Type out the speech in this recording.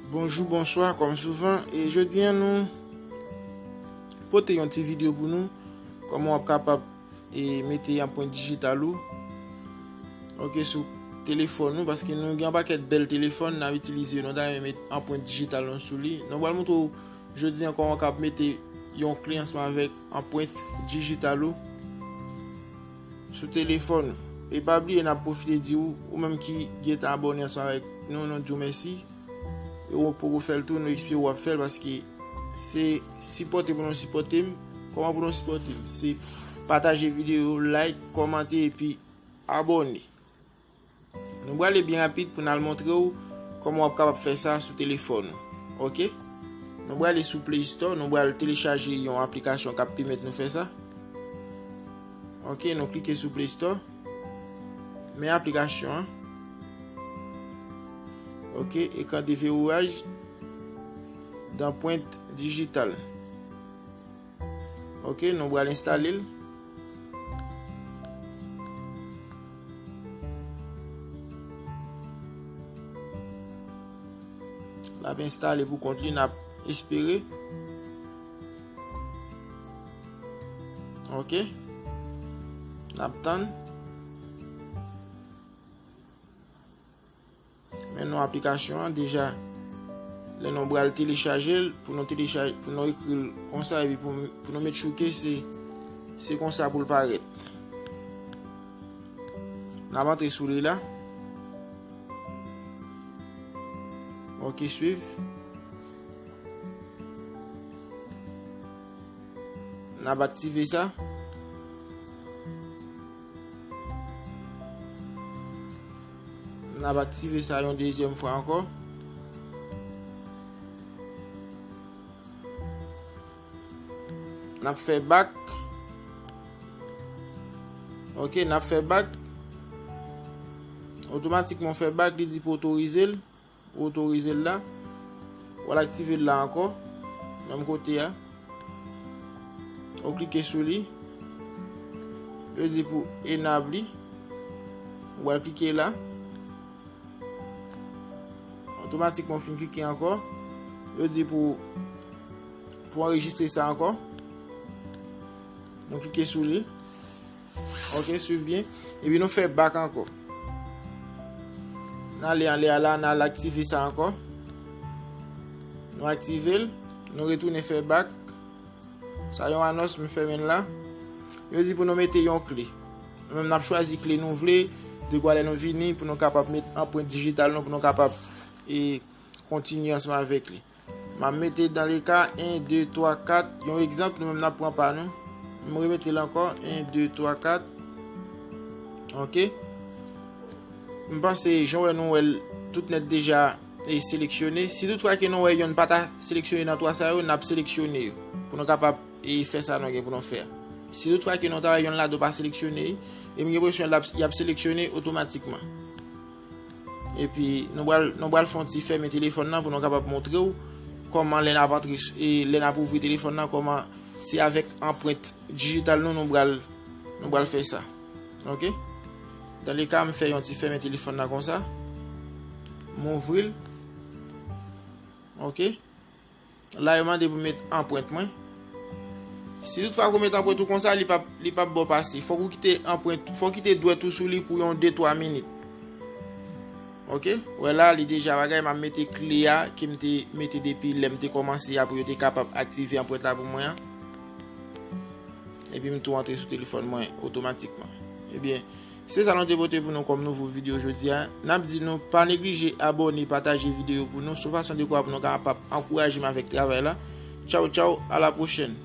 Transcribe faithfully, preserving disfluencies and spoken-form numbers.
Bonjou, bonswa, kòm souvan. E jodi a, nou pote yon ti videyo pou nou, kòman w ap kapab e mete anprent dijital ou, oke, sou telefòn nou, paske nou gen yon pakèt bèl telefòn n ap itilize yo, nou ta renmen met anprent dijital nou sou li. Nou pral montre w jodi a kòman w kab mete yon kle ansanm avèk anprent dijital ou sou telefòn ou. E pa bliye, n ap pwofite di w, ou menm ki gentan abòne ansanm avèk nou, nou di w mèsi. E ou poko fè l tou, nou eksplike w ap fè l, paske se sipòte pou nou sipòte m. Kòman pou nou sipòte m? Se pataje videyo, like, kòmante epi abòne. Nou prale byen rapid pou n al montre w kòman w ap kapab fè sa sou telefòn ou. Oke? Nou prale sou Play Store, nou pral telechaje yon aplikasyon k ap pèmèt nou fè sa. Oke, nou klike sou Play Store. Men aplikasyon an. Oke, écran de verrouillage d'empreinte digitale. Oke, nou pral enstale l. L ap enstale pou kont li, n ap espere. Oke. N ap tann. Men non aplikasyon an deja, lè nou pral telechaje l, pou nou telechaje, pou nou ekri l konsa, epi pou, pou nou met chouke, se, se konsa pou l parèt. N ap antre sou li la. Oke, swiv. N ap aktive sa. N ap aktive sa yon dezyèm fwa ankò. N ap fè bak. Oke, n ap fè bak. Otomatikman w fè bak, li di pou otorize l. Ou otorize l la. W al aktive l la ankò. Menm kote a. Ou klike sou li. Yo di pou enable li. Ou al klike la. Otomatikman, w fin klike ankò. Yo di pou, pou anrejistre sa ankò. Nou klike sou li. Oke, swiv byen. Epi nou fè bak ankò. N ale anlè a la, n al aktive sa ankò. Nou aktive l, nou retounen fè bak. Sa yon anons, m fèmen l la. Yo di pou nou mete yon kle. Nou menm n ap chwazi kle nou vle, dekwa lè nou vini, pou nou kapab met anprent dijital nou, pou nou kapab, e, kontinye ansanm avèk li. M ap mete dans le cas, en, de, twa, kat. Yon egzanp, nou menm n ap pran pa nou. M remete l ankò, en, de, twa, kat. Oke. M panse, jan w wè nou wè l tout nèt deja, e, seleksyone. Si toutfwa ke nou wè yonn pa ta seleksyone nan twa sa yo, n ap seleksyone yo. Pou nou kapab, e, fè sa nou gen pou nou fè a. Si toutfwa ke nou ta wè yonn ladan pa seleksyone, e m gen enpresyon l ap, y ap seleksyone otomatikman. Epi, nou pral, nou pral fè yon ti fèmen telefòn nan pou nou kapab montre w kòman lè n ap antre s-, e lè n ap ouvri telefòn nan, kòman se avèk anprent dijital nou, nou pral, nou pral fè sa. Oke? Dans le cas, m fè yon ti fèmen telefòn nan konsa. M ouvri l. Oke? La, yo mande pou m met anprent mwen. Si toutfwa ke w met anprent ou konsa, li p ap, li p ap ba w pase. Fòk ou kite anprent, fòk ou kite dwèt ou sou li pou yon de twa minit. Oke? Wè la, li deja bagay, m ap mete kle a ke m te mete depi lè m te kòmanse a pou yo te kapab aktive anprent la pou mwen an. Epi m tou antre sou telefòn mwen otomatikman. Ebyen, se sa nou te pote pou nou kòm nouvo videyo jodi a. N ap di nou pa neglije abòne, pataje videyo pou nou. Se yon fason de kwa pou nou kapab ankouraje m avèk travay la. Tchaw, tchaw, a la pwochèn.